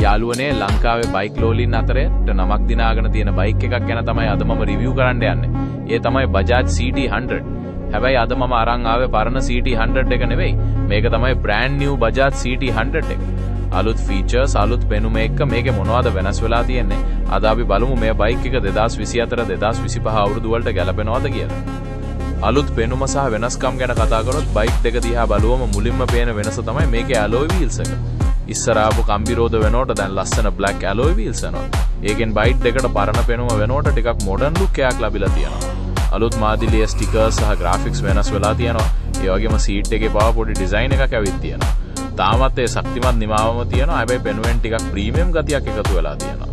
යාළුවනේ, ලංකාවේ බයික් ලෝලින් අතරේ නමක් දිනාගෙන තියෙන බයික් එකක් ගැන තමයි අද මම රිවිව් කරන්න යන්නේ. ඒ තමයි Bajaj CT100. හැබැයි අද මම අරන් ආවේ පරණ CT100 එක නෙවෙයි. මේක තමයි බ්‍රෑන්ඩ් නිව් Bajaj CT100 එක. අලුත් ෆීචර්ස්, අලුත් පෙනුම එක්ක මේකේ මොනවද වෙනස් වෙලා තියෙන්නේ? අද අපි බලමු මේ බයික් එක 2024 2025 අවුරුදු වලට ගැලපෙනවද කියලා. අලුත් පෙනුම සහ වෙනස්කම් ගැන කතා කරොත්, බයික් දෙක දිහා බලුවම මුලින්ම පේන වෙනස තමයි මේකේ ඇලොයි වීල්ස් එක. ඉස්සර ආපු කම්බි රෝද වෙනකොට දැන් ලස්සන බ්ලැක් ඇලොයි වීල්ස් එනවා. ඒකෙන් බයික් දෙකට පරණ පෙනුම වෙනකොට ටිකක් මොඩර්න් ලුක් එකක් ලැබිලා තියෙනවා. අලුත් මාදිලියේ ස්ටිකර්ස් සහ ග්‍රාෆික්ස් වෙනස් වෙලා තියෙනවා. ඒ වගේම සීට් එකේ පවා පොඩි ඩිසයින් එකක් ඇවිත් තියෙනවා. තාමත් ඒ ශක්තිමත් නිමාවම තියෙනවා. හැබැයි පෙනුමෙන් ටිකක් ප්‍රීමියම් ගතියක් එකතු වෙලා තියෙනවා.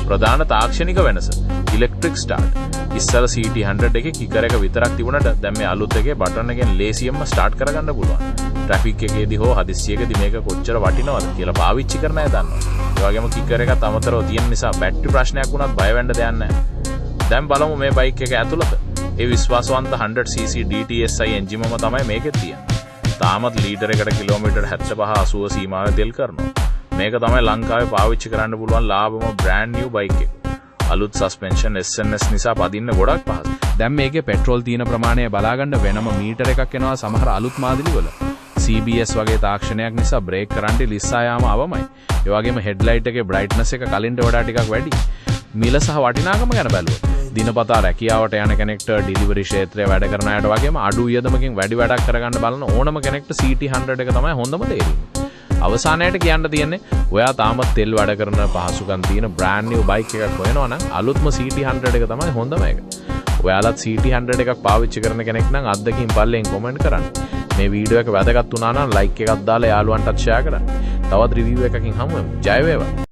ප්‍රධාන තාක්ෂණික වෙනස ඉලෙක්ට්‍රික් ස්ටාර්ට්. ඉස්සර CT100 එකේ කිකර් එක විතරක් තිබුණට දැන් මේ අලුත් එකේ බටන් එකෙන් ලේසියෙන්ම ස්ටාර්ට් කරගන්න පුළුවන්. ට්‍රැෆික් එකේදී හෝ හදිස්සියකදී මේක කොච්චර වටිනවද කියලා පාවිච්චි කරන අය දන්නවා. ඒ වගේම කිකර් එකත් අමතරව තියෙන නිසා බැටරි ප්‍රශ්නයක් වුණත් බය වෙන්න දෙයක් නැහැ. දැන් බලමු මේ බයික් එක ඇතුළත. ඒ විශ්වාසවන්ත 100 cc DTSI එන්ජිමම තමයි මේකෙත් තියෙන්නේ. තාමත් ලීටර් එකට කිලෝමීටර් 75 80 සීමාවේ තෙල් කරනවා. මේක තමයි ලංකාවේ පාවිච්චි කරන්න පුළුවන් ලාභම බ්‍රෑන්ඩ් නිව් බයික් එක. අලුත් සස්පෙන්ෂන් S&S නිසා පදින්න ගොඩක් පහසුයි. දැන් මේකේ පෙට්‍රෝල් තියෙන ප්‍රමාණය බලාගන්න වෙනම මීටර එකක් එනවා සමහර අලුත් මාදිලි වල. CBS වගේ තාක්ෂණයක් නිසා බ්‍රේක් කරන්ටි ලිස්සා යාම අවමයි. ඒ වගේම හෙඩ්ලයිට් එකේ බ්‍රයිට්නස් එක කලින්ට වඩා ටිකක් වැඩි. මිල සහ වටිනාකම ගැන බැලුවොත්, දිනපතා රැකියාවට යන කෙනෙක්ට, ඩිලිවරි ක්ෂේත්‍රයේ වැඩ කරන අයට වගේම අඩු වියදමකින් වැඩි වැඩක් කරගන්න බලන ඕනම කෙනෙක්ට CT100 එක තමයි හොඳම තේරීම. අවසානයට කියන්න තියෙන්නේ, ඔයා තාමත් තෙල් වැඩ කරන පහසුකම් තියෙන බ්‍රෑන්ඩ් නිව් බයික් එකක් හොයනවා නම් අලුත්ම CT100 එක තමයි හොඳම එක. ඔයාලත් CT100 එකක් පාවිච්චි කරන කෙනෙක් නම් අත්දැකීම් පල්ලෙන් කොමෙන්ට් කරන්න. මේ වීඩියෝ එක වැදගත් වුණා නම් ලයික් එකක් දාලා යාළුවන්ටත් ෂෙයා කරන්න. තවත් රිවිව් එකකින් හමු වෙමු. ජය වේවා.